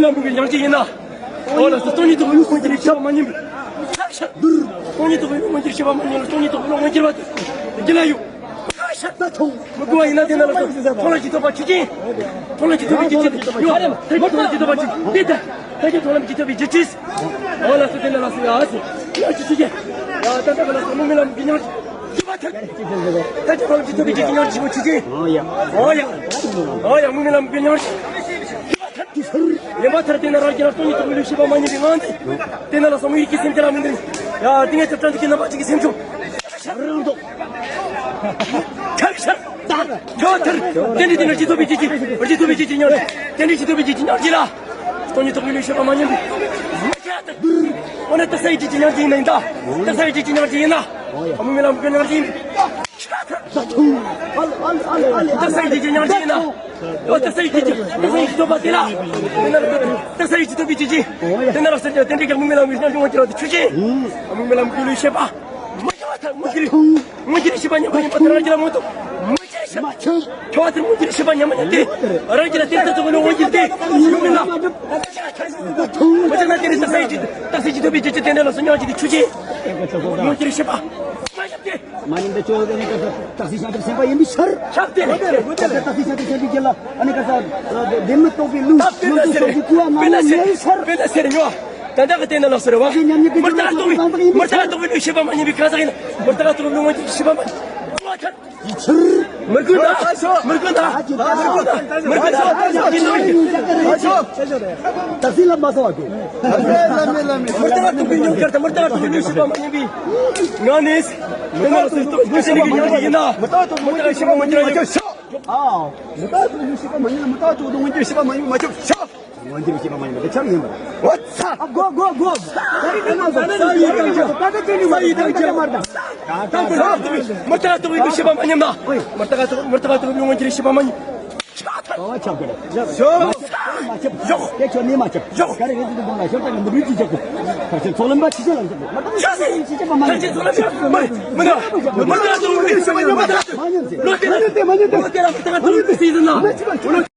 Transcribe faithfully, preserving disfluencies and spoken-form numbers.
ལ་མི་དགོས་ཡང་ཅི་ཡིན་ན། འོ་ལགས་སོ། སྟོང་ཉིད་རྟོགས་པའི་ལུགས་མངོན་གྱུར་བའི་ཤེས་པ་མ་ཉམས་པའི། སྟོང་ཉིད་རྟོགས་པའི་ལུགས་མངོན་གྱུར་བའི་ཤེས་པ་མ་ཉམས་ལ། སྟོང་ཉིད་རྟོགས་པའི་ལུགས་མངོན་གྱུར་བ་དེ་རྒྱུད་ལ་ཡོད། མི་དགོས་པ་ཡིན་ན་དེ་ན་ལ་སོ། མཐོང་ལམ་གྱིས་ཐོབ་པ་ཆོས་ཅན། མཐོང་ལམ་གྱིས་ཐོབ་པའི་ཆོས་ཅན། ཡོད། མཐོང་ལམ་གྱིས་ཐོབ་པ་ཆོས་ཅན། དེ་ལྟ། ཐམས་ཅད་མཐོང་ལམ་གྱིས་ཐོབ་པའི་རྒྱུ་ཅན། འོ་ལགས་སོ། དེ་ན་ལ་སོ། ཡ་སོ། ཡ་ཅི་ཆོས་ཅན། ཡ་ད་ལྟ་ག་ལ་སོ། དམིགས་མེད་ལམ་གྱི་མྱང་འདས། ཐམས་ཅད་མཐོང་ལམ་གྱིས་ཐོབ་པའི་རྒྱུ་ཅན། མྱང་འདས་ཆེན་པོ་ཆོས་ཅན། འོ་ཡ། འོ་ཡ། འོ་ཡ། དམིགས་མེད་ལམ་གྱི་མྱང་འདས། ཡན་པ་མཐར་དེ་ན་རང་རྒྱུད་ལ་སྟོང་ཉིད་རྟོགས་པའི་ལུགས་ཤེས་པ་མ་ཉམས་པའི་ངང་འདས། དེ་ན་ལ་སོ། དམིགས་ཡུལ་གྱི་སེམས་ཅན་ལ་མི་འདུན། ཡ་ཏིང་ངེ་འཛིན་དྲན་འདུན་གྱི་རྣམ་པ་ཅན་གྱི་སེམས་བྱུང་། ཁྱབ་ཤར། ཁྱབ་མཐར། རྟེན་འབྲེལ་དེ་ན་རྒྱུད་ཐོབ་པའི་རྒྱུ་ཅན། རྒྱུད་ཐོབ་པའི་རྒྱུ་ཅན་མྱང་འདས། རྟེན་འབྲེལ་རྒྱུད་ཐོབ་པའི་རྒྱུ་ཅན་མྱང་འདས་ལ། སྟོང་ཉིད་རྟོགས་པའི་ལུགས་ཤེས་པ་མ་ཉམས་པའི། འོ་ན་རྟགས་གསལ་བའི་རྒྱུད་ཅན་མྱང་འདས་ཡིན་ན་ཡིན་ད། རྟགས་གསལ་བའི་རྒྱུད་ཅན་མྱང་འདས་ཡིན་ན། དམིགས་མེད་ལམ་གྱི་མྱང་འདས་ཡིན་པས། རྟགས་གསལ་བའི་རྒྱུད་ཅན་མྱང་འདས་ཡིན་ན། འོ་རྟགས་གསལ་བའི་རྒྱུད་ཅན། རྟགས་གསལ་བའི་རྒྱུད་ཐོབ་པ་དེ་ལ། དེ་ན་རྟགས་གསལ་བའི་རྒྱུད་ཐོབ་པའི་རྒྱུ་ཅན། དེ་ན་རྟགས་གསལ་བའི་རྒྱུད་དེ་འདྲའི་ཀྱང་དམིགས་མེད་ལམ་གྱི་མྱང་འདས་མངོན་གྱུར་བ་དེ་ཆོས་ཅན། དམིགས་མེད་ལམ་གྱི་ལུགས་ཤེས་པ། མ་ཉམས་པ་མཐར་མངོན་གྱུར། མངོན་གྱུར་ཤེས་པ་ཉམས་པ་ཉམས་པ་དེ་རང་རྒྱུད་ལ་མངོན་དུ། མངོན་གྱུར་ཤེས་པ། ཁྱབ་མཐར་མངོན་གྱུར་ཤེས་པ་ཉམས་པ་ཉམས་ཏེ། རང་རྒྱུད་ལ་དེ་ལྟར་རྟོགས་པའི་ལུགས་མངོན་གྱུར་ཏེ། ཡུམ་ལ། མ་ཆགས་ན་དེ་ནི་རྟགས་གསལ་གྱི། རྟགས་གསལ་གྱིས་ཐོབ་པའི་རྒྱུ་ཅན་དེ་འདྲ་ལ་སོ། མྱང་འདས་དེ་ཆོས་ཅན། མངོན་གྱུར་ཤེས་པ་མ་ཉམས་ཏེ། མ་ཉམས་ཏེ་ཆོས་དེ་ནི་རྟགས་གསལ་ཤིང་རྟགས་སེམས་དཔའ་ཡིན་པའི་ཕྱིར། ཁྱབ་སྟེ། རྟགས་གསལ་ཤིང་རྟགས་སེམས་དཔའི་རྒྱུད་ལ་ཨ་ནི་ག་ས། བདེན་མེད་རྟོགས་པའི་ལུགས། ད་དཔེར་ན་མངོན་དུ་ཟེར། ཕྱོགས་ཀྱི་སྐུ་བ་མ་དཔེར་ན་ཉམས་པའི་ཕྱིར། དཔེར་ན་ཟེར་ཉོ། ད་ལྟ་གི་དེ་ན་ལ་སོ་རེད་བ། མི་རྟག་རྟོགས་པའི། མི་རྟག་རྟོགས་པའི་ལུགས་ཤེས་པ་མ་ཉམས་པའི་གང་ཟག་ཡིན་ན། མི་རྟག་རྟོགས་པའི་ལུགས་མངོན་གྱུར་ཤེས་པ་མ་ཉམས། མི་ཀུན་ད། མི་ཀུན་ད། མི་ཀུན་ད། མི་ཀུན་ད། རྟགས་གསལ་ལ་མ་སོགས་པ་དེ། མི་རྟག་རྟོགས་པའི་ལུགས་ཤེས་པ་མ་ཉམས་པའི་ངང་ནས། དེ་ན་ལ་སོ་རྟོགས་པའི་ཤེས་པ་མ་ཉམས་པའི་ཡིན་ན། མི་རྟག་རྟོགས་པའི་ལུགས་ཤེས་པ་མ་ཉམས་པའི། ཨ། མི་རྟག་རྟོགས་པའི་ལུགས་ཤེས་པ་མ་ཉམས་ན། མི་རྟག་རྟོགས་པའི་ལུགས་མངོན་གྱུར་ཤེས་པ་མ་ཉམས་པའི་མ་ཁྱབ། མངོན་གྱུར་ཤེས་པ་མ་ཉམས་པ་དེ་ཆགས་ཡིན་པ། འོ་ཚ། ཨ་གོ་གོ་གོ། ད་རེས་དེ་ན་ས་ཡི་དང་ཆ། ད་ད་དེ་ནི་ས་ཡི་དང་ཆ་མར་ད། ད་ད་ད་མི་རྟག་རྟོགས་པའི་ལུགས་ཤེས་པ་མ་ཉམས་ན། མི་རྟག་རྟོགས། མི་རྟག་རྟོགས་པའི་ལུགས་མངོན་གྱུར་ཤེས་པ་མ་ཉམས། ཁྱབ་མཐར། ག་བ་ཁྱབ་གི་རེད། ཞོག་མ་ཁྱབ། ཞོག་དེ་ཁྱོད་ནི་མ་ཁྱབ། ཞོག་ག་རེ་རེད། དེ་དུ་དགོངས་ལ་ཞོག་ད་གི་འདི་རུས་ཀྱི་ཁྱབ་གི། ཕར་ཕྱིན་ཚོགས་ལམ་པ་ཕྱི་ཕྱི་ལ་ཁྱབ་གི། མ་གཏོགས་ཤོག་ཤོག་ཤོག་ཤོག་ཤོག་མ་ཕར་ཕྱིན་ཚོགས་ལམ་པ་མ་མི་འདུག་མི་འདུག་མི་འདུག་མི་འདུག་མི་འདུག་མི་འདུག་ལོ་དེ་ལ་དེ་མ་ཉན་དེ། ལོ་དེ་ལ་མི་འདུག་མི་འདུག་མི་འདུག